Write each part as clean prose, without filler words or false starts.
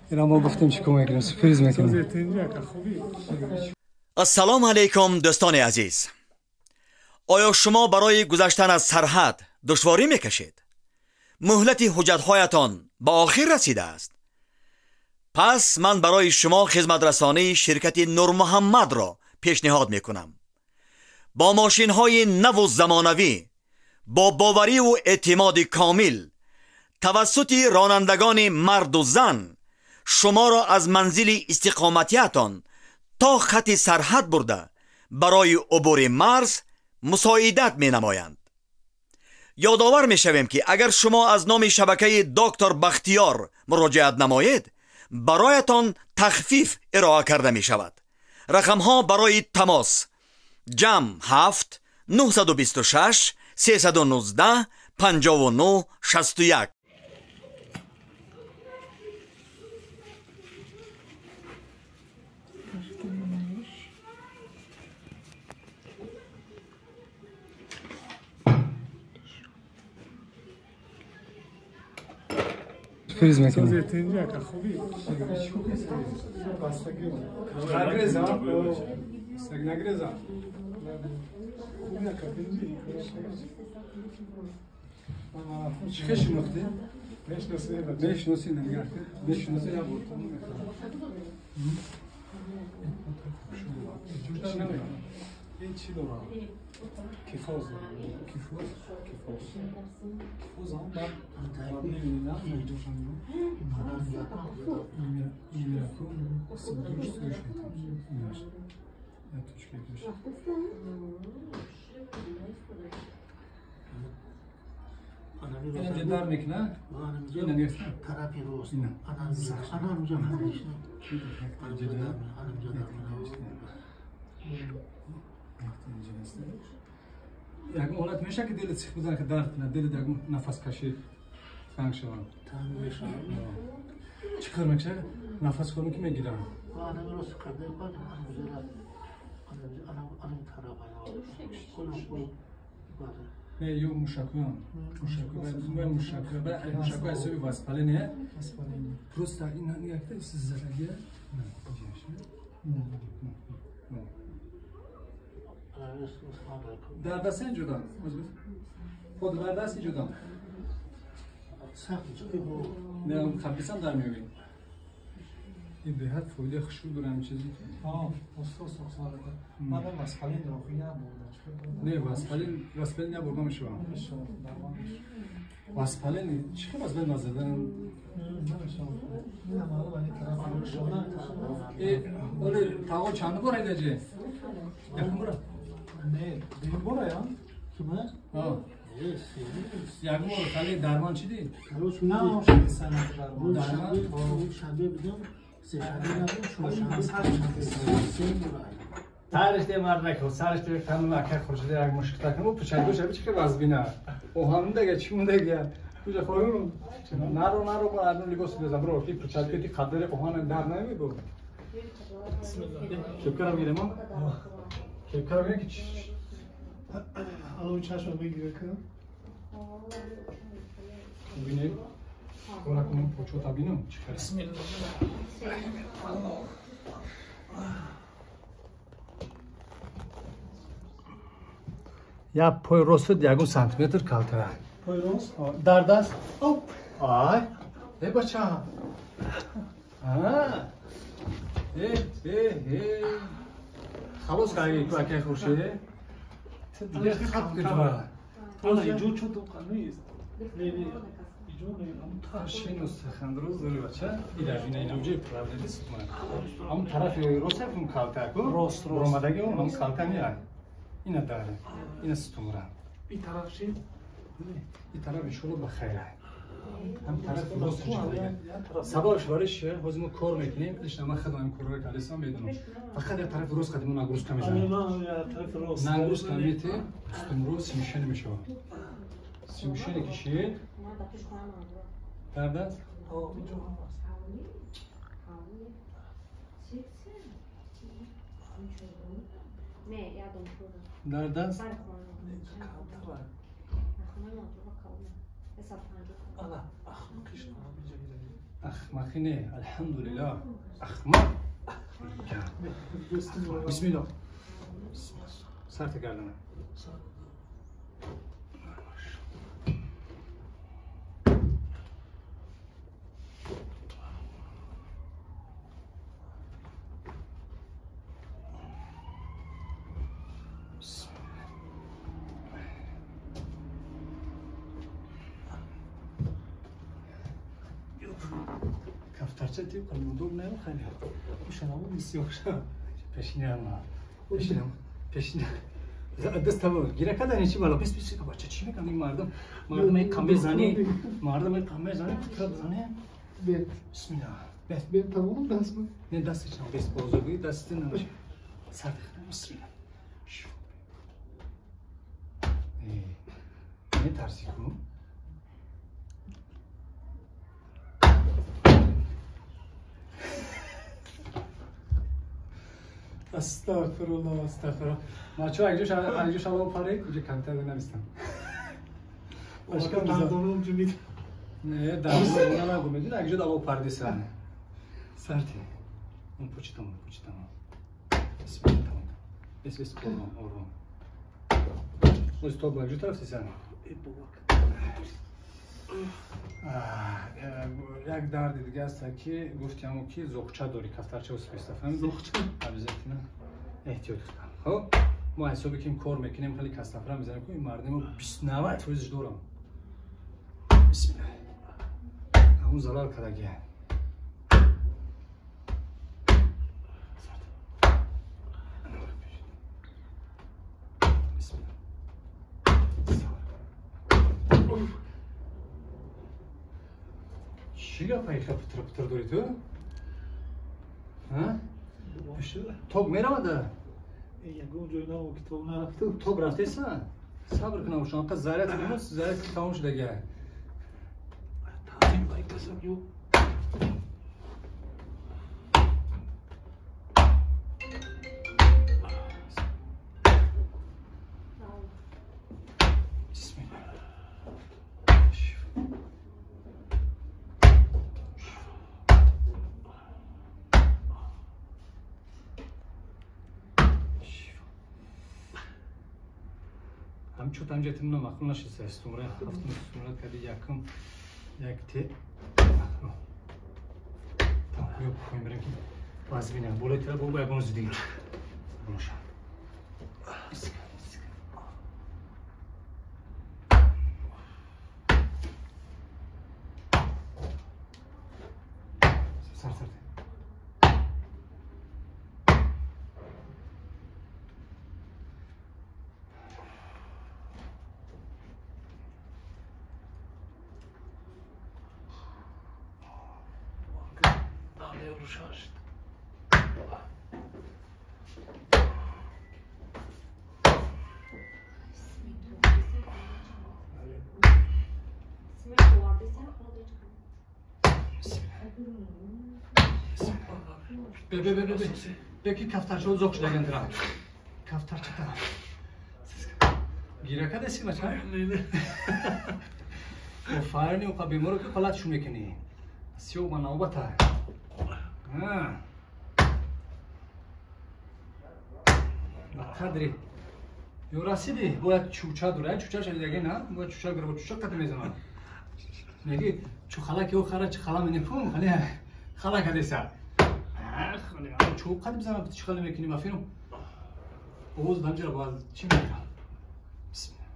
اینا ما گفتیم چیکار میکنیم، سورپرایز میکنیم. السلام علیکم دوستان عزیز. آیا شما برای گذشتن از سرحد دشواری میکشید؟ مهلت حجتهایتان به آخر رسیده است. پس من برای شما خدمت رسانی شرکت نور محمد را پیشنهاد میکنم. با ماشین های نو و زمانوی، با باوری و اعتماد کامل، توسط رانندگان مرد و زن شما را از منزل استقامتیتان تا خط سرحد برده برای عبور مرز مساعدت می نمایند. یادآور می شویم که اگر شما از نام شبکه دکتر بختیار مراجعت نمایید، برایتان تخفیف ارائه کرده می شود. رقم ها برای تماس: جمع 7 926 319 59 61. سورپرایز میکنیم. چه شناختی؟ میشناسی نمیگه. میشناسی یا این چی داره؟ کیفاز داره. کیفاز؟ کیفاز. کیفاز هم بعد نمی‌دونم. اینجا در میکنه؟ اینه نیست. طرفی روست. انا اونجا همیشه. یک حالت میشه که دلت سیخ بزنه که درد کنه، دلت یک نفس کشی تنگ شود. تنگ میشه. چیکار میشه؟ نفس خورم که میگیرم. انا روز کرده بعد انا انا طرف نه یو مشکل مشکل مشکل بعد مشکل حسابی واسپالینه. Просто این نگاه کنید زدگیه. در دست جدا خود در دست جدا نه خبیثم در می‌بینی. این به حد فایده خشوع داره همین چیزی که آه استاد سوال من واسپالین رو خیلی نبردم. نه واسپالین نبردم شما. واسپالین چی واسپالین نزدن؟ نه معلومه این طرف ای ولی تاو چند بار ایدجه؟ یکم بار؟ نه دو بار یا؟ کیمه؟ آه یکم بار خالی درمان چی دی؟ نه سنت درمان شنبه بدم سه شنبه نبود چهارشنبه پنجشنبه سه بار سرش دی مرد نکن سرش دی تنم اکر خورشید یک مشکل تکنم و پچنگوش همی چی که وزبینه او همون دیگه چی مونده دیگه کجا خورم نرو نرو با ارنو لباس بزن برو کی پچنگوش دی قدر اوهان در نمی بود بسم الله کیپکرم گیرم ها کیپکرم گیرم که الان چشم بگیره که ببینیم کورا کنم پوچو تا بینم چی خیلی بسم الله یا پای راست یکون سانتی متر کالتره. پای راست؟ در دست؟ اوپ. آی. ای بچه. آه. ای ای ای. خلاص کردی تو اکی خورشید. تو دیگه خط کجا؟ انا اینجا چون تو قنویست. نه نه اینجا نه اون شینوس خندروز داری بچه. اینا اینا اینجا پرابلم نیست من. اون طرف راست هم کالتره کو؟ راست راست. رومدگی اون کالتره نیست. اینه داره، اینه ستومره. این طرف چی؟ این طرف انشالله بخیره. هم طرف راست دیگه. سببش برایش چیه؟ ما کار میکنیم، ایش من خودم این کار رو کردم میدونم. فقط یه طرف راست قدیمو نگروز کم میزنه. نه یه طرف راست. نگروز کم میته، ستومرو سیمشن میشه. سیمشن کشید. درد است؟ آه اینجا هم هست. درد است؟ Ахмақи не, алҳамдулиллаҳ. Ахмақ. Бисмиллоҳ. Сарта гардана. Кафтарча тибқи мудоб не хеле. Ушанаму бисёр. Пешинама. Пешинама. Пешина. Даст гира кардани чӣ бало? Бис бис бача чӣ мекунад ин мардум? Мардум ин қамбе зани, мардум ин қамбе зани, путра бизане. Бе. Бисмиллаҳ. Бес. Бе тамом даст. Не дасташ нам бес бозуги даст намаш. Сар бисмиллаҳ. Не тарси ку? Астағфируллоҳ, астағфируллоҳ. Бачаҳо якҷо шалво паред, инҷо камтар бинависам. Башка дардонам ҷумид. Не, дардона нагу, медонӣ якҷо дало пардиса. Сарти. Он пучитам, пучитам. Бисмиллаҳ, тамом. Бис бис ором, ором. Оз то якҷо тарафтиса. Э бобак. Як дарди дига аст ки гуфтиамо ки зоқча дорӣ, кафтарча успеста, фаҳмидӣ? Зоқча? Обязательно эҳтиёт кун. Хоб, мо ҳисоби ки кор мекунем, хеле кастафра мезанем, ку ин мардимо 20-90% дорам. Бисмиллаҳ. Ҳамун залал кардагия. Бисмиллаҳ. Чӣ гапа иха путр путр дорӣ ту? Тоб меравада? Ягон ҷой нао ки тоб нарафта. Тоб рафтеса? Сабр кунам шумо, анқа заряд димус, заряд тамом шудага. Таъзим ба касам ё. Бисмиллаҳ. Ҳамчун ҳамҷа тимна маъқул нашиста стумра ҳафтум стумра кади якум як те ё поин бирем ки вазбина болои тира бо ягон зидди боша. Сар сар. Бе бе бе бе. Бе ки кафтарчаҳо зоқ шудаган тира. Кафтарча та. Гира кадаси бача? Не, не. Офарини оқа беморо ки қалатшу мекунӣ. Сиёҳ ба навбата. Ба қадри ё расидӣ бояд чӯча дора, як чӯча шадидаги на, бояд чӯча гира, бо чӯча қад мезанад. Меги чӯхала ки охара чӣ хала менепум, хали хала кадеса. Чӯ қад бизанад, чӣ хала мекунӣ ба фирм? Овоз дамҷара бояд чӣ мекунам? Бисмилла.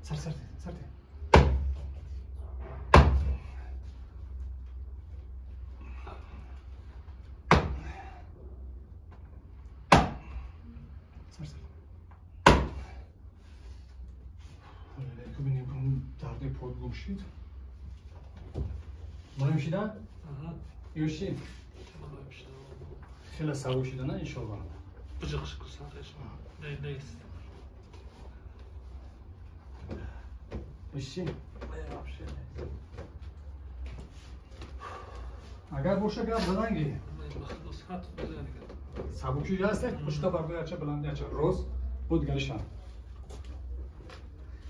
Сар сар сар. Сар сар. Бибинем дарди под гум шид. Мулоим шида? Ёши? Хеле сабук шида, на иншоаллоҳ. Не, нест. Иши? Агар боша гап заданги. Сабук шида аст, пушта бардор яча баланд яча роз буд галишан.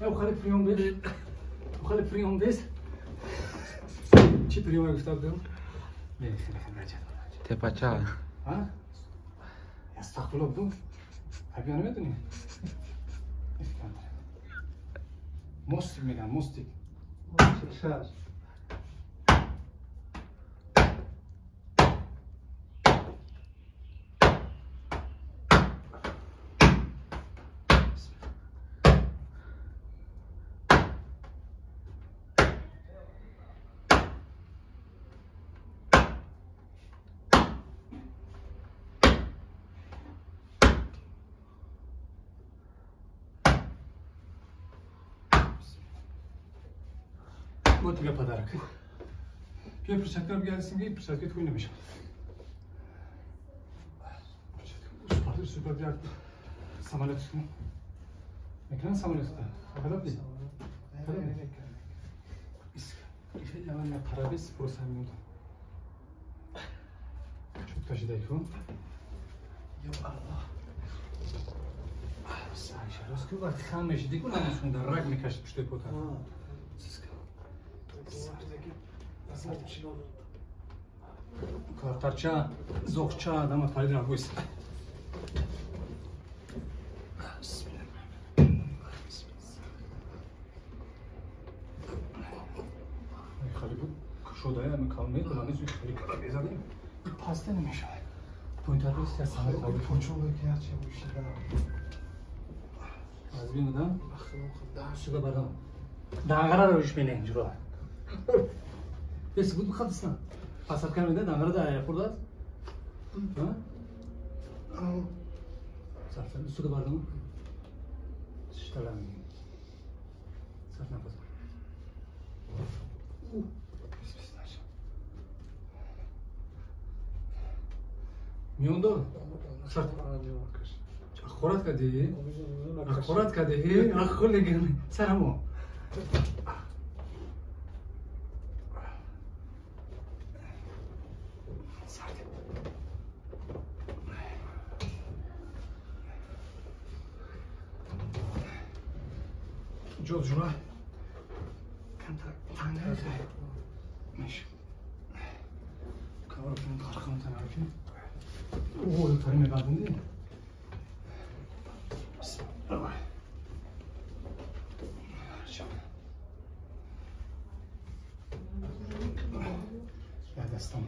Я ухали приём бед. Хали приём нест. Чӣ приёме гуфта будем? Не, хеле хеле наҷад. Тепача. А? Астағфируллоҳ будум. Абиё намедонӣ? Мостик меган, мостик. Шаш. Вот тебе подарок. Бия перчаткам gelsin ki перчатка твой намешавад. Перчатка супер як самолет мекунан самолет фақат би. Хеле аввал парабес просто мемонад. Чӯб кашида кун. Ё Аллоҳ. Рост ки вақти хам мешиди ку намаз хонда раг мекашид пушти пота. Картарча, зоғча, дама парида бойс. Хали буд кушодая, ами калме, донани зуй хали кара мезадем. Паста намешавад. Поинтар бис я самолет Ой, почуло ки яче мушида. Аз бинудам? Ахлоқ Сюда бардам. Дангара роиш мене ҷура. Бес буд хадисна. Пасат кардем дангара да хурдат? Ха? Сарсар сюда бардам. Шталам. Сар нафас. Миондо? Сарт. Ахорат кардӣ? Ахорат кардӣ? Ахор леган. Сарамо. Сарт. Ҷо ҷура. Камтар танга. Меш. Кавро кун қарқан танарки. О, тари мебардинди. Давай. Я достану.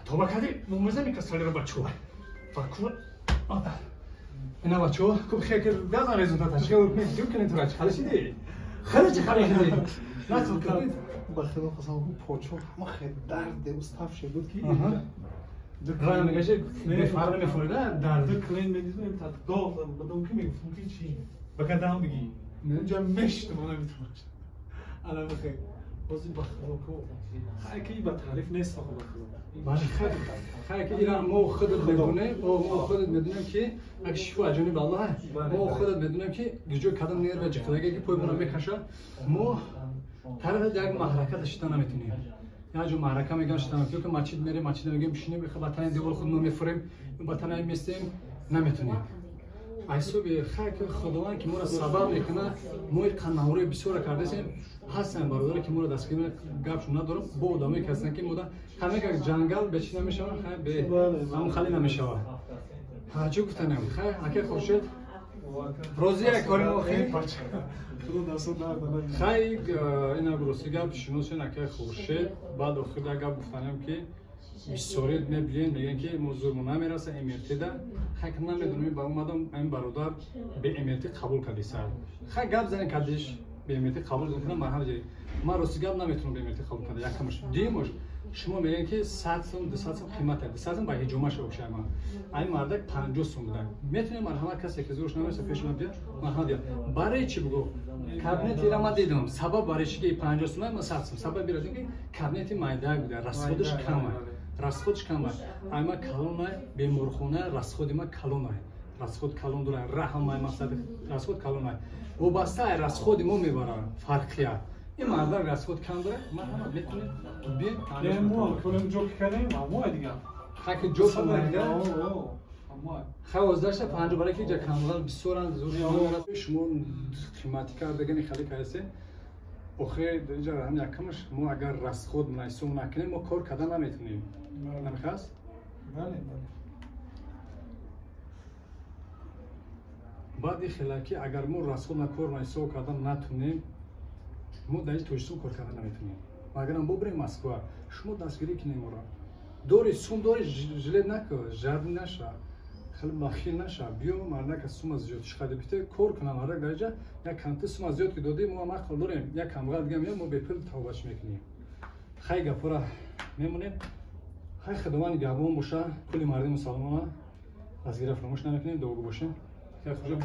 Тоба кардӣ, мумиза микасалиро бачо. Баку. Ина бачо, куб хекер газан результат. Чӣ ме дюкни тура чӣ халишиди? Хеле чӣ халишиди? Насл кардӣ. Ба худо қасам почо ҳама хеле дард уставше буд ки Рая мегаши фарқ намефорида дард. Ду клин медидем та доғ бадам ки мегуфтам ки чӣ ба кадам бигӣ. Инҷа мешт мо наметавонам. Ана бихе. Бози ба худо ку. Хай ки ба таъриф нест ба худо. Хай ки ира мо худат медонем, мо худат медонем ки як шифо аз ҷониби Аллоҳ. Мо худат медонем ки ҷои кадам нерва ҷиқидаге ки пой моро мекаша. Мо тараф як маҳрака шита наметунем. Як ҷо маҳрака мегӯям шита наметунем, ки масҷид мерем, масҷид мегӯем бишинем, ба танаи девор худ мо мефурем, ба танаи местем, наметунем. Айсоби хай ки Худованд ки моро сабаб мекунад, мо қаннаҳои бисёра кардасем, ҳастанд бародаре ки моро дастгирӣ мекунанд, гапшон надорам, бо одамое ки ҳастанд ки мода ҳамега ҷангал бечи намешаванд, хай бе ҳамон хали намешавад. Чӣ гуфтанем? Хай ака Хуршед розия кори мо хел? Хай ина рости гап шиносен ака Хуршед, баъд охир як гап гуфтанем ки бисёре мебинем, мегӯянд ки мо зурмо намераса МРТ-да. Хай ки намедонем, ба омадам ин бародар бе МРТ қабул кардиса. Хай гап занем кардиш, бе МРТ қабул кардам, марҳам ҷи. Ман рости гап наметавонам бе МРТ қабул карда, якамаш. Дуюмаш, шумо мегӯянд ки 100 сум, 200 сум қимат аст. 200 сум ба ҳиҷомаш обшай ман. Ай мардак 50 сум буда. Метавонем марҳамат касе ки зурш намераса пеш ман биё, марҳамат биё. Барои чӣ бугӯ? Кабинети ира ман дидам. Сабаб барои чӣ ки 50 сум, ман 100 сум. Сабаб бира ки кабинети майда буда, расходаш кам аст. Расходш кам аст. Ай ма калон ай, беморхона расходи ма калон ай. Расход калон дора, раҳм ай мақсад расход калон ай. Вобаста ай расходи мо мебарад фарқия. Ин мардак расход кам дора, марҳамат метавонед биёед. Не, мо кунем ҷо ки кардем, мо дигар. Ха ки ҷо кардем. Камай. Хай 1850 барои ки ҷа камбағал бисёранд, зур шумо қиматӣ кардагани хеле кайсе. Охир инҷа ҳам якамаш мо агар расход мунайсом накунем, мо кор карда наметунем. Намехаст? Бале, бале. Баъди хелаки агар мо расход на кор ҳисоб кардан натунем, мо дар Тоҷикистон кор кардан наметунем. Агарам бобирем Москва, шумо дастгирӣ кинем моро. Дори сум дори жилет наку, жадный наша, хеле бахил наша. Биё мардака сума зиёд чиқади бите кор кунам мардак дар ҷа як камти сума зиёд ки додӣ, мо ҳам ақл дорем, як камғал дига меоям, мо бепул тавбаш мекунем. Хай гапора мемонем. Хай худованд нигаҳбон боша, кулли марди мусалмона дастгирӣ фаромӯш намекунем, дуогӯ бошем. Хай хужа.